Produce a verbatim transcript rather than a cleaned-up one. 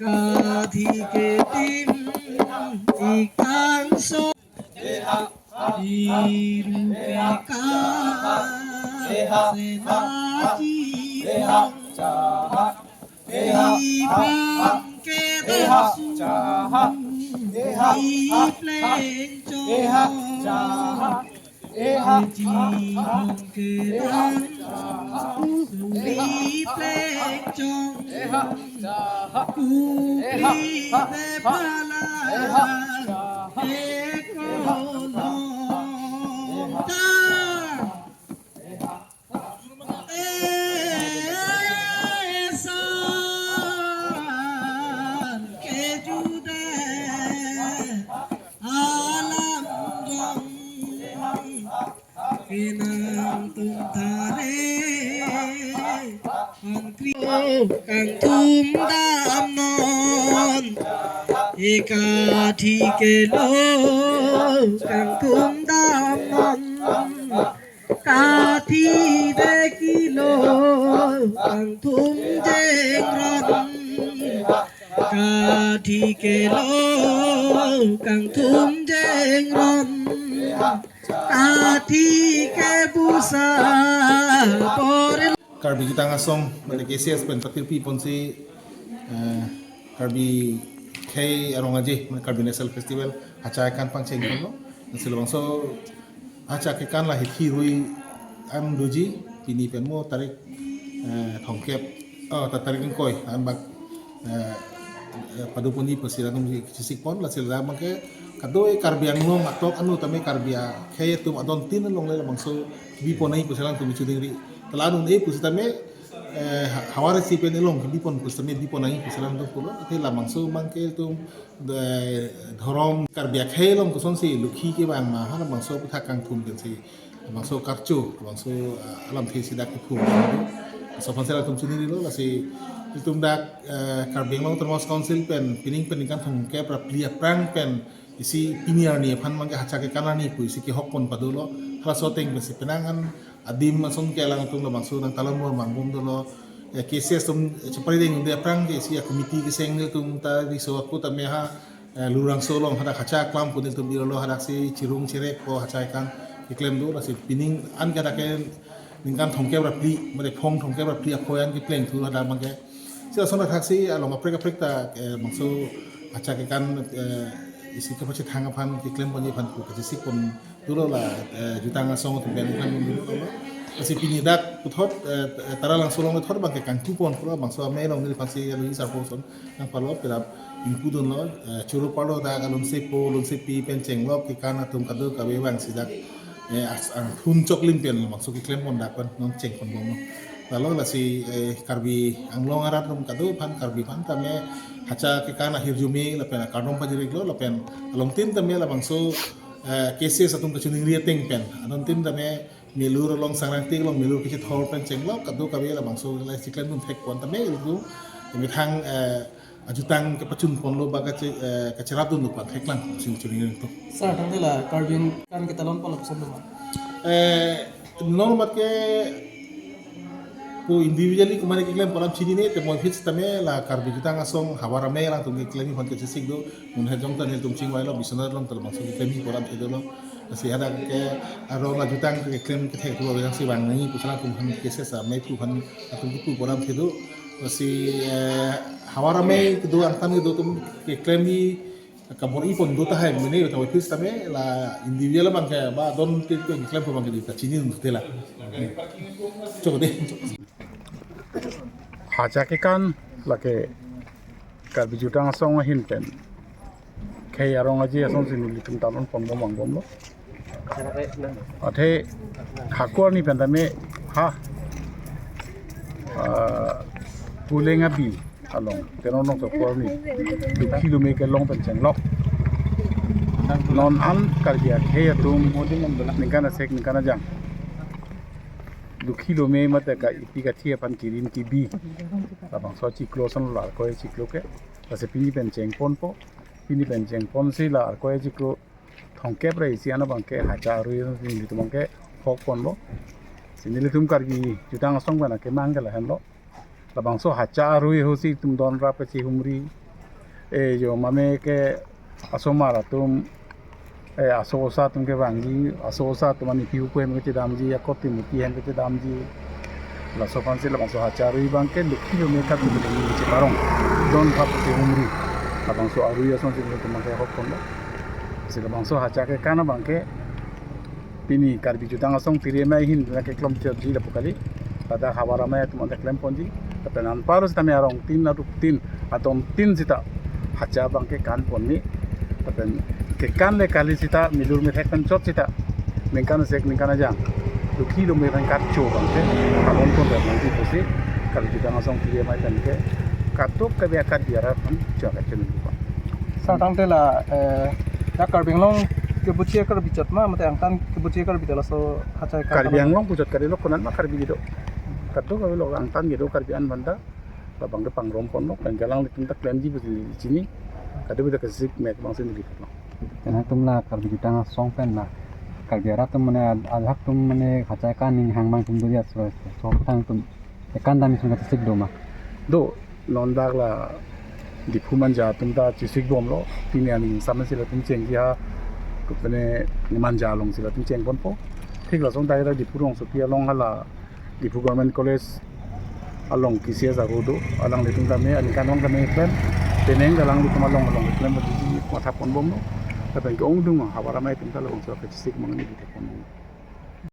Kadhi ke tim ikang so iru ke ka sena ji phong ipang ke dasu ipleng chong. Eha. Eha. Eha. Eha. Eha. Eha. Eha. Eha. Eha. Esan kejude alam jong kenang tum thare angkri kangthum damnon. Ekadhi ke lo kangthum damnon. Kadhi de kilo kangthum jengron. Kadhi ke lo kangthum jengron. Kadhi ke busa bor. Karbi Jutang Asong, mane K C S pen patirpi ponsi, eh, Karbi Khei Arong Aje, mane Karbi National Festival, hacha kekan pangcheng ponlo. Nasi labangso hacha kekan la hithi rui am doji, pini pen mo tarik, eh, thomkep, oh, ta tarik ingkoi, an bak, eh, eh, padoponi pusi latum chisik pon, lasi labangke kadoi Karbi Anglong atok anu tame Karbi akhei atum adon tin along le labangso bipon ai pusi latum chudingri. Tala anun e pusi tame, eh, ha-, hawar si pen elong bipon pusi tame bipon ai pusi latum pulo. Athe labangso abangke tum de dhorom Karbi akhei along kosonsi lukhi kevang ma ha labangso aputhak kangthum pensi labangso karcho, labangso, ah, alamthe si dak kephu. Laso aphan si latum chunirilo, lasi itum dak, eh, Karbi Anglong Autonomous Council pen pining pen ningkan thomkep ra phli aphrang pen isi pini arni aphan abangke hacha kekan arni pu isi kehok pon padolo. Halaso ateng pensi penang an adim ason ke alangtum labangso nang talon bor mangbom dolo. Eh, K C S atum chepari dengde aphrang ke isi a-committee keseng nelitum ta riso ako tame ha, eh, Lurangso along hadak hacha klam pu nelitum birolo, hadak si chirung chirek po hacha kekan keklem do, lasi pining an ke hadak ke ningkan thomkep ra phli, mane phong thomkep ra phli aphoi an kepleng thu hadak abangke. Si lason athak si along kaprek kaprek ta, eh, labangso hacha kekan, eh, isi kapachethang aphan keklem ponji aphan pu kachesik pon dolo la, eh, Jutang Asong atum pen kan dolo. Lasi pini dak puthot, eh, Taralangso along puthot abangke kangthu pon pulo, labangso amei along neliphan si alohi sarpo ason nangpalo, pirap ingpu dunlo, eh, choro parlo dak alun sepo, alun sepi pen chenglok kekan atum kadokave vangsi dak, eh, as-, angthun choklim pen labangso keklem pon dak pen non cheng pon bomlo. Lalo lasi, eh, Karbi Anglong arat atum kado aphan, Karbi aphan tame hacha kekan ahirjume lapen akardom pajiriklo, lapen along tin tame labangso, eh, K C S atum kachiningri ateng pen, adon tin tame Melur along Sangrangtik along Melur kachethor pen chenglok kadokave labangso la chiklem dun thek pon tame ilitum methang, eh, ajutang kepachun ponlo ba kache-, eh, kacherap dun dupan theklang sing chuning ringto. Sir, tangte la Karbi Jutang ketalon palo koson doma? Eh, non mat ke pu individually kumane keklem pon alam chinine, te mo phit tame la Karbi Jutang Asong havar amei alangtum keklem aphan kachesik do, mun hejong ta nelitum chingvailo, Biswanath along ta labangso keklem pon alam thedo lo. Lasi hadak ke arong ajutang keklem kethek thu abang si vang nangji pusi alangtum aphan K C S amei pu aphan atum kipu pon alam thedo. Lasi, eh, havar amei kedo angtan kedo atum keklemji kabor-i pon do tahai mene ta office tame la individual abangke ba don te keklem pon abangke ta chinidun te la. Chokde. Hacha kekan lake Karbi Jutang Asong ahin pen Khei Arong Aje asonsi nelitum talon ponbom vangbomlo. Athe hako arni pen tame ha, ah, Puleng abi along, Teron along hako arni dukhi lome kelong pen chenglok. Non an Karbi akhei atum ningkan asek ningkan ajang dukhi lome mate ka ipi kathi aphan kirin kibi. Labangso achiklo ason lo, la arkoi achiklo ke. Lasi pini pen cheng ponpo. Pini pen cheng ponsi la arkoi achiklo thomkep ra isi an abangke hacha arui nelitum abangke hok ponlo. Si nelitum Karbi Jutang Asong pen akemang ke lahenlo. Labangso hacha arui ahut si itum don rap kachehumri, Eh, jo mame ke asomar atum, eh, aso osa atum kevangji, aso osa atum ani piu kuem kechedamji, ako Timothy hem kechedamji. Laso aphansi labangso hacha arui abangke Lokhi Lomir Karbi Anglong Nijem Arong, Don Phapute Umri, labangso arui asonsi nelitum abangke hok ponlo. Si labangso hacha kekan abangke pini Karbi Jutang Asong Tiri Amei ahin na keklem chotji lapu kali. Ladak havar amei atum anta klem ponji. Lapen anparlo sitame arong tin, aruk tin, adon tin sita hacha abangke kan ponji. Lapen kekan le kali sita milur methek pen chot sita ningkan asek ningkan ajang Lokhi Lomir pen kachot abangke kalon pon dak nangji pusi Karbi Jutang Asong Tiri Amei pen ke kadokave a-Karbi arat aphan chua kachin pon. Sir, tangte la, eh, ya Karbi Anglong kebuchi Karbi chot ma, mate angtan kebuchi Karbi ta laso hacha kekan Karbi ma? Anglong puchot kali lo, konat ma Karbi kedo. Kadokave lo angtan kedo Karbi an banda. Labang de pangrum ponlo, pen galang litum ta klemji pusi chini. Kadokave ta kesik mek bangsi neli lo. Pen hangtum la Karbi Jutang Asong pen la Karbi arat atum mane ad-, adhak atum mane hacha kekan aning hang abang atum do ya, so, so hangtum kekan dam ason kachesik do ma? Do, non dak la Diphu Manja atum ta chesik bomlo, pini aning samsi latum chengji ha, kopine Manja alongsi latum cheng ponpo. Thik lason ta dak Diphu rongsopi along hala Diphu Government College along K C S aru do, alanglitum tame, aningkan abang tame klem, penang alanglitum along along klem, matha pon bomlo, lapen ke-ongdung havar amei atum ta labangso kachesik mangni bite pon bomlo.